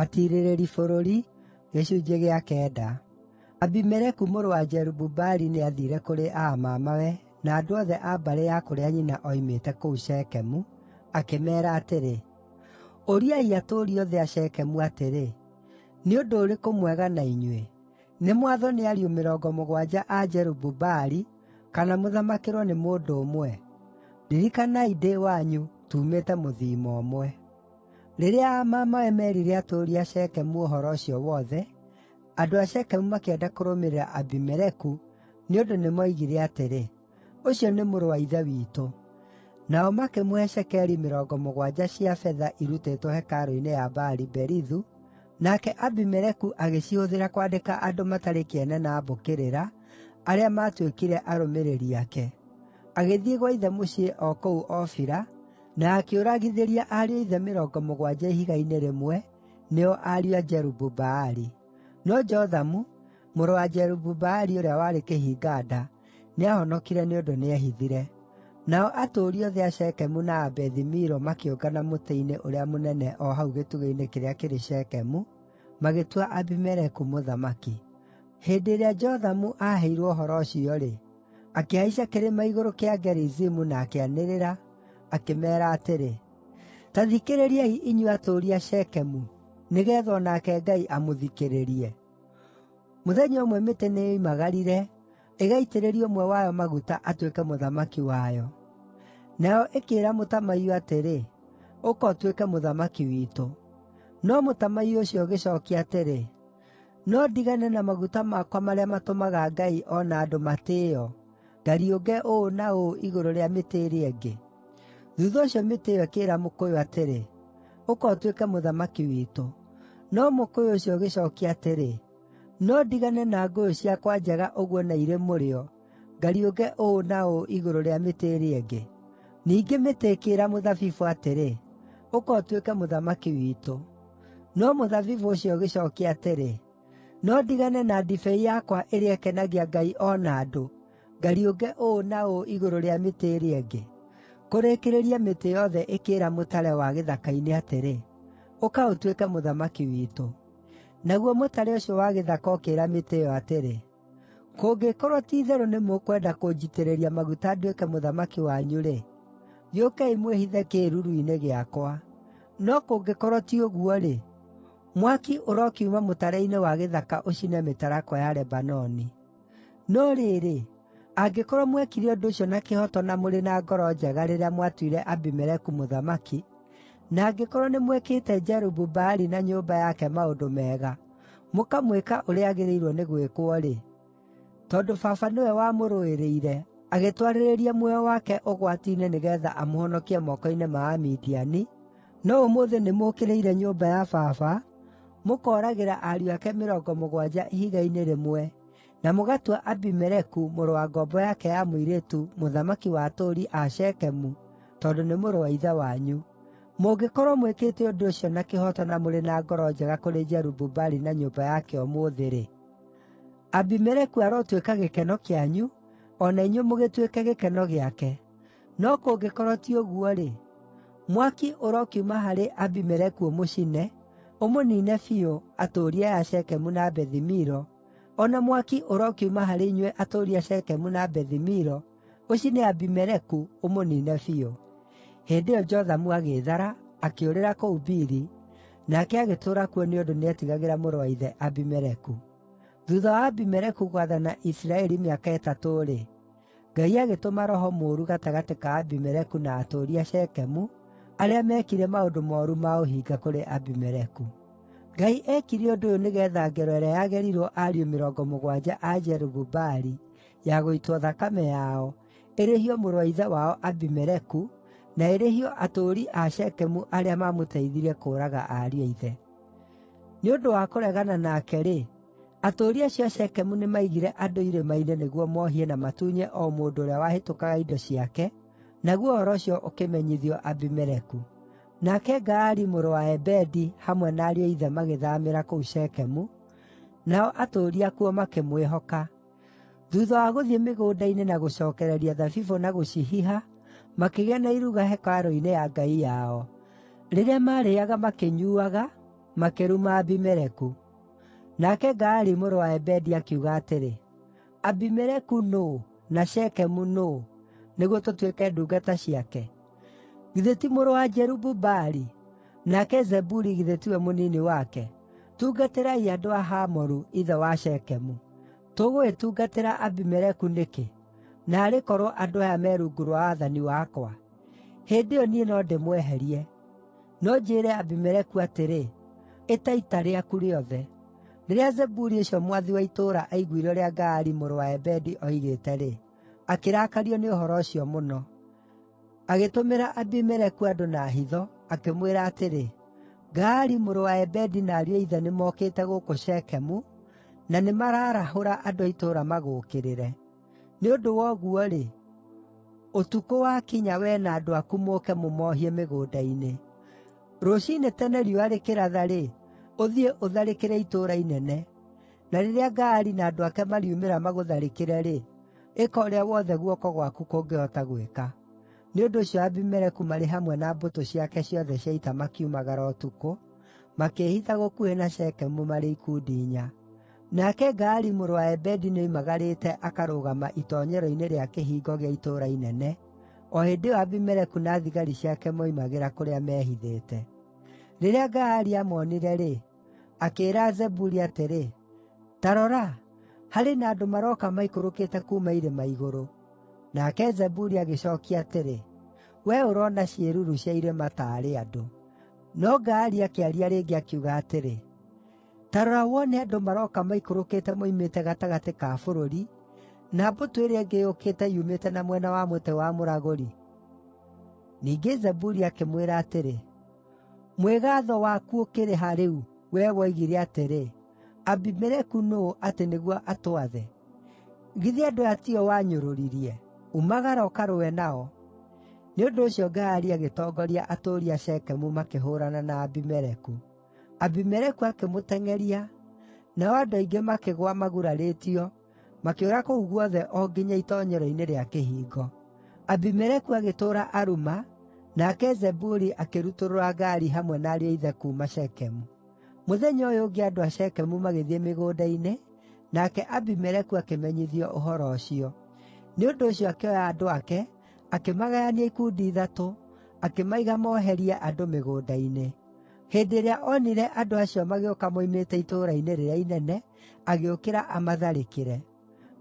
Atiirĩrĩri Bũrũri Gĩcunjĩ gĩa kenda. Abimeleku mũrũ wa Jerubu-Baali nĩathiire kũrĩ aa mamawe na andũ othe a mbarĩ ya kũrĩa nyina oimĩte kũu Shekemu, akĩmeera atĩrĩ, “Ũriai atũũri othe a Shekemu atĩrĩ, ‘Nĩ ũndũ ũrĩkũ mwega na inyuĩ? Nĩ mwathwo nĩ ariũ 70 a Jerubu-Baali, kana mũthamakĩrwo nĩ mũndũ ũmwe?’ Ririkanai ndĩ wanyu, tuumĩte mũthiimo ũmwe.” Rĩrĩa aa mamawe meerire atũũri a Shekemu ũhoro ũcio wothe, andũ a Shekemu makĩenda kũrũmĩrĩra Abimeleku nĩ ũndũ nĩmoigire atĩrĩ, “Ũcio nĩ mũrũ wa ithe witũ.” Nao makĩmũhe cekeri 70 cia betha irutĩtwo hekarũ-inĩ ya Baali-Berithu, nake Abimeleku agĩcihũthĩra kwandĩka andũ matarĩ kĩene na a mbũkĩrĩra, arĩa maatuĩkire arũmĩrĩri ake. Agĩthiĩ gwa ithe mũciĩ o kũu Ofira, na akĩũragithĩria ariũ a ithe 70 ihiga-inĩ rĩmwe, nĩo ariũ a Jerubu-Baali. No Jothamu, mũrũ wa Jerubu-Baali ũrĩa warĩ kĩhinga-nda, nĩahonokire nĩ ũndũ nĩehithire. Nao atũũri othe a Shekemu na a Bethi-Milo makĩũngana mũtĩ-inĩ ũrĩa mũnene o hau gĩtugĩ-inĩ kĩrĩa kĩrĩ Shekemu, magĩtua Abimeleku mũthamaki. Hĩndĩ ĩrĩa Jothamu aaheirwo ũhoro ũcio-rĩ, akĩhaica kĩrĩma igũrũ kĩa Gerizimu na akĩanĩrĩra, akĩmeera atĩrĩ, “Ta thikĩrĩriai inyuĩ atũũri a Shekemu, nĩgeetha o nake Ngai amũthikĩrĩrie. Mũthenya ũmwe mĩtĩ nĩyoimagarire ĩgaitĩrĩrie ũmwe wayo maguta atuĩke mũthamaki wayo. Nayo ĩkĩĩra mũtamaiyũ atĩrĩ, ‘Ũka ũtuĩke mũthamaki witũ.’ No mũtamaiyũ ũcio ũgĩcookia atĩrĩ, ‘No ndigane na maguta makwa marĩa matũmaga ngai o na andũ matĩĩo, ngariũnge ũũ na ũũ igũrũ rĩa mĩtĩ ĩrĩa ĩngĩ?’ Thuutha ũcio mĩtĩ ĩyo ĩkĩĩra mũkũyũ atĩrĩ, ‘Ũka ũtuĩke mũthamaki witũ.’ No mũkũyũ ũcio ũgĩcookia atĩrĩ, ‘No ndigane na ngũyũ ciakwa njega ũguo na irĩ mũrĩo, ngariũnge ũũ na ũũ igũrũ rĩa mĩtĩ ĩrĩa ĩngĩ?’ Ningĩ mĩtĩ ĩkĩĩra mũthabibũ atĩrĩ, ‘Ũka ũtuĩke mũthamaki witũ.’ No mũthabibũ ũcio ũgĩcookia atĩrĩ, ‘No ndigane na ndibei yakwa ĩrĩa ĩkenagia Ngai o na andũ, ngariũnge ũũ na ũũ igũrũ rĩa mĩtĩ ĩrĩa ĩngĩ?’ Kũrĩkĩrĩria mĩtĩ yothe ĩkĩĩra mũtare wa gĩthaka-inĩ atĩrĩ, ‘Ũka ũtuĩke mũthamaki witũ.’ Naguo mũtare ũcio wa gĩthaka ũkĩĩra mĩtĩ ĩyo atĩrĩ, ‘Kũngĩkorwo ti-itherũ nĩmũkwenda kũnjitĩrĩria maguta nduĩke mũthamaki wanyu-rĩ, gĩũkei mwĩhithe kĩĩruru-inĩ gĩakwa. No kũngĩkorwo ti ũguo-rĩ, mwaki ũrokiuma mũtare-inĩ wa gĩthaka ũcine mĩtarakwa ya Lebanoni!’ No rĩrĩ, angĩkorwo mwekire ũndũ ũcio na kĩhooto na mũrĩ na ngoro njega rĩrĩa mwatuire Abimeleku mũthamaki, na angĩkorwo nĩmwĩkĩte Jerubu-Baali na nyũmba yake maũndũ mega, mũkamwĩka ũrĩa agĩrĩirwo nĩ gwĩkwo-rĩ, tondũ baba nĩwe wamũrũĩrĩire, agĩtwarĩrĩria muoyo wake ũgwati-inĩ nĩgeetha amũhonokie moko-inĩ ma Amidiani, no ũmũthĩ nĩmũũkĩrĩire nyũmba ya baba, mũkooragĩra ariũ ake 70 ihiga-inĩ rĩmwe, na mũgatua Abimeleku, mũrũ wa ngombo yake ya mũirĩtu, mũthamaki wa atũũri a Shekemu, tondũ nĩ mũrũ wa ithe wanyu. Mũngĩkorwo mwĩkĩte ũndũ ũcio na kĩhooto na mũrĩ na ngoro njega kũrĩ Jerubu-Baali na nyũmba yake ũmũthĩ-rĩ, Abimeleku arotuĩka gĩkeno kĩanyu, o na inyuĩ mũgĩtuĩke gĩkeno gĩake. No kũngĩkorwo ti ũguo-rĩ, mwaki ũrokiuma harĩ Abimeleku ũmũcine, ũmũniine biũ, atũũri aya a Shekemu na Bethi-Milo, o na mwaki ũrokiuma harĩ inyuĩ atũũri a Shekemu na Bethi-Milo, ũcine Abimeleku, ũmũniine biũ.” Hĩndĩ ĩyo Jothamu agĩĩthara, akĩũrĩra kũu Biri, nake agĩtũũra kuo nĩ ũndũ nĩetigagĩra mũrũ wa ithe Abimeleku. Thuutha wa Abimeleku gwathana Isiraeli mĩaka ĩtatũ-rĩ, Ngai agĩtũma roho mũũru gatagatĩ ka Abimeleku na atũũri a Shekemu, arĩa meekire maũndũ mooru ma ũhinga kũrĩ Abimeleku. Ngai eekire ũndũ ũyũ nĩgeetha ngero ĩrĩa yagerirwo ariũ 70 a Jerubu-Baali ya gũitwo thakame yao, ĩrĩhio mũrũ wa ithe wao Abimeleku, na ĩrĩhio atũũri a Shekemu arĩa maamũteithirie kũũraga ariũ a ithe. Nĩ ũndũ wa kũregana nake-rĩ, atũũri acio a Shekemu nĩmaigire andũ irĩma-inĩ nĩguo mohie na matunye o mũndũ ũrĩa wahĩtũkaga indo ciake, naguo ũhoro ũcio ũkĩmenyithio Abimeleku. Nake Gaali mũrũ wa Ebedi hamwe na ariũ a ithe magĩthaamĩra kũu Shekemu, nao atũũri akuo makĩmwĩhoka. Thuutha wa gũthiĩ mĩgũnda-inĩ na gũcookereria thabibũ na gũcihiha, makĩgĩa na iruga hekarũ-inĩ ya ngai yao. Rĩrĩa maarĩĩaga makĩnyuuaga, makĩruma Abimeleku. Nake Gaali mũrũ wa Ebedi akiuga atĩrĩ, “Abimeleku nũũ, na Shekemu nũũ, nĩguo tũtuĩke ndungata ciake? Githĩ ti mũrũ wa Jerubu-Baali, nake Zebuli githĩ tiwe mũnini wake? Tungatĩrai andũ a Hamoru, ithe wa Shekemu! Tũgũgĩtungatĩra Abimeleku nĩkĩ? Naarĩ korwo andũ aya me rungu rwa wathani wakwa! Hĩndĩ ĩyo niĩ no ndĩmweherie. No njĩĩre Abimeleku atĩrĩ, ‘Ĩta ita rĩaku rĩothe!’ ” Rĩrĩa Zebuli ũcio mwathi wa itũũra aiguire ũrĩa Gaali mũrũ wa Ebedi oigĩte-rĩ, akĩrakario nĩ ũhoro ũcio mũno. Agĩtũmĩra Abimeleku andũ na hitho, akĩmwĩra atĩrĩ, “Gaali mũrũ wa Ebedi na ariũ a ithe nĩmokĩte gũkũ Shekemu, na nĩmararahũra andũ a itũũra magũũkĩrĩre. Nĩ ũndũ wa ũguo-rĩ, ũtukũ wakinya wee na andũ aku mũũke mũmoohie mĩgũnda-inĩ. Rũciinĩ tene riũa rĩkĩratha-rĩ, ũthiĩ ũtharĩkĩre itũũra inene. Na rĩrĩa Gaali na andũ ake mariumĩra magũtharĩkĩre-rĩ, ĩka ũrĩa wothe guoko gwaku kũngĩhota gwĩka.” Nĩ ũndũ ũcio Abimeleku marĩ hamwe na mbũtũ ciake ciothe cia ita makiumagara ũtukũ, makĩĩhitha gũkuhĩ na Shekemu marĩ ikundi inya. Nake Gaali mũrũ wa Ebedi nĩoimagarĩte akarũgama itoonyero-inĩ rĩa kĩhingo gĩa itũũra inene, o hĩndĩ ĩyo Abimeleku na thigari ciake moimagĩra kũrĩa meehithĩte. Rĩrĩa Gaali aamoonire-rĩ, akĩĩra Zebuli atĩrĩ, “Ta rora, harĩ na andũ maroka maikũrũkĩte kuuma irĩma igũrũ!” Nake Zebuli agĩcookia atĩrĩ, “Wee ũroona ciĩruru cia irĩma taarĩ andũ.” No Gaali akĩaria rĩngĩ, akiuga atĩrĩ, “Ta rora wone andũ maroka maikũrũkĩte moimĩte gatagatĩ ka bũrũri, na mbũtũ ĩrĩa ĩngĩ yũkĩte yumĩte na mwena wa mũtĩ wa mũragũri.” Ningĩ Zebuli akĩmwĩra atĩrĩ, “Mwĩgaatho waku ũkĩrĩ ha rĩu, wee woigire atĩrĩ, 'Abimeleku nũũ atĩ nĩguo atwathe?' Githĩ andũ aya tio wanyũrũririe? Umagara ũkarũe nao!” Nĩ ũndũ ũcio Gaali agĩtongoria atũũri a Shekemu makĩhũũrana na Abimeleku. Abimeleku akĩmũteng'eria, nao andũ aingĩ makĩgũa magurarĩtio, makĩũra kũu guothe o nginya itoonyero-inĩ rĩa kĩhingo. Abimeleku agĩtũũra Aruma, nake Zebuli akĩrutũrũra Gaali hamwe na ariũ a ithe kuuma Shekemu. Mũthenya ũyũ ũngĩ andũ a Shekemu magĩthiĩ mĩgũnda-inĩ, nake Abimeleku akĩmenyithio ũhoro ũcio. Nĩ ũndũ ũcio akĩoya andũ ake, akĩmagayania ikundi ithatũ, akĩmaiga moherie andũ mĩgũnda-inĩ. Hĩndĩ ĩrĩa onire andũ acio magĩũka moimĩte itũũra-inĩ rĩrĩa inene, agĩũkĩra amatharĩkĩre.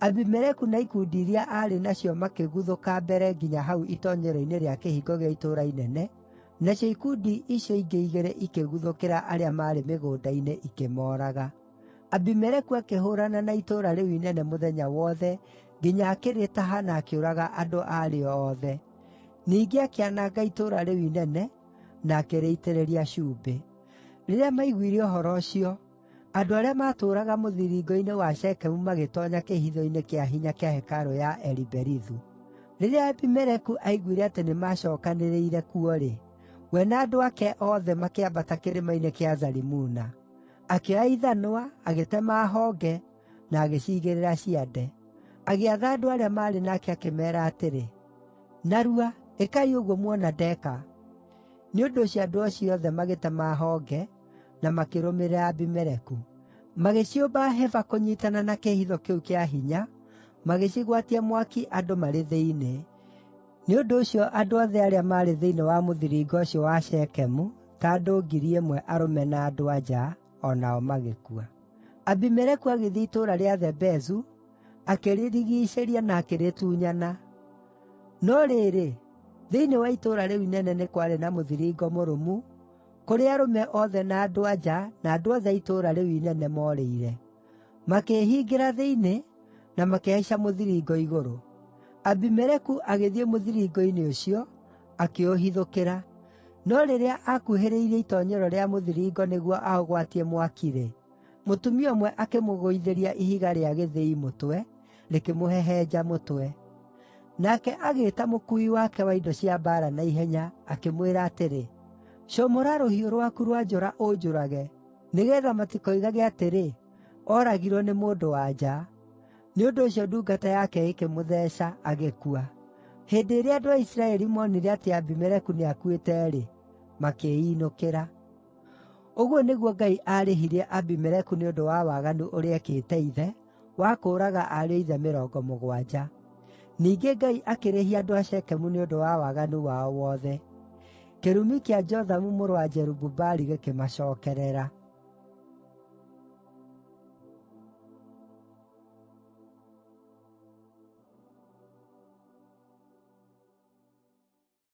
Abimeleku na ikundi iria aarĩ nacio makĩguthũka mbere nginya hau itoonyero-inĩ rĩa kĩhingo gĩa itũũra inene, nacio ikundi icio ingĩ igĩrĩ ikĩguthũkĩra arĩa maarĩ mĩgũnda-inĩ ikĩmooraga. Abimeleku akĩhũũrana na itũũra rĩu inene mũthenya wothe nginya akĩrĩtaha na akĩũraga andũ a rĩo othe. Ningĩ akĩananga itũũra rĩu inene na akĩrĩitĩrĩria cumbĩ. Rĩrĩa maiguire ũhoro ũcio, andũ arĩa maatũũraga mũthiringo-inĩ wa Shekemu magĩtoonya kĩĩhitho-inĩ kĩa hinya kĩa hekarũ ya Eli-Berithu. Rĩrĩa Abimeleku aiguire atĩ nĩmacookanĩrĩire kuo-rĩ, we na andũ ake othe makĩambata kĩrĩma-inĩ kĩa Zalimuna. Akĩoya ithanwa, agĩtema honge, na agĩciigĩrĩra ciande. Agĩatha andũ arĩa maarĩ nake akĩmeera atĩrĩ, “Narua, ĩkai ũguo muona ndeeka!” Nĩ ũndũ ũcio andũ acio othe magĩtema honge, na makĩrũmĩrĩra Abimeleku. Magĩciũmba hĩba kũnyiitana na kĩĩhitho kĩu kĩa hinya, magĩcigwatia mwaki andũ marĩ thĩinĩ. Nĩ ũndũ ũcio andũ othe arĩa maarĩ thĩinĩ wa mũthiringo ũcio wa Shekemu, ta andũ 1,000 arũme na andũ-a-nja, o nao magĩkua. Abimeleku agĩthiĩ itũũra rĩa Thebezu, akĩrĩrigiicĩria na akĩrĩtunyana. No rĩrĩ, thĩinĩ wa itũũra rĩu inene nĩ kwarĩ na mũthiringo mũrũmu, kũrĩa arũme othe na andũ-a-nja na andũ othe a itũũra rĩu inene moorĩire. Makĩĩhingĩra thĩinĩ, na makĩhaica mũthiringo igũrũ. Abimeleku agĩthiĩ mũthiringo-inĩ ũcio, akĩũhithũkĩra. No rĩrĩa aakuhĩrĩirie itoonyero rĩa mũthiringo nĩguo aũgwatie mwaki-rĩ, mũtumia ũmwe akĩmũgũithĩria ihiga rĩa gĩthĩi mũtwe, rĩkĩmũhehenja mũtwe. Nake agĩĩta mũkuui wake wa indo cia mbaara na ihenya, akĩmwĩra atĩrĩ, “Comora rũhiũ rwaku rwa njora ũnjũrage, nĩgeetha matikoigage atĩrĩ, ‘Ooragirwo nĩ mũndũ-wa-nja.’ ” Nĩ ũndũ ũcio ndungata yake ĩkĩmũtheeca, agĩkua. Hĩndĩ ĩrĩa andũ a Isiraeli moonire atĩ Abimeleku nĩakuĩte-rĩ, makĩĩinũkĩra. Ũguo nĩguo Ngai aarĩhirie Abimeleku nĩ ũndũ wa waganu ũrĩa eekĩte ithe, wa kũũraga ariũ a ithe 70. Ningĩ Ngai akĩrĩhia andũ a Shekemu nĩ ũndũ wa waganu wao wothe. Kĩrumi kĩa Jothamu mũrũ wa Jerubu-Baali gĩkĩmacookerera.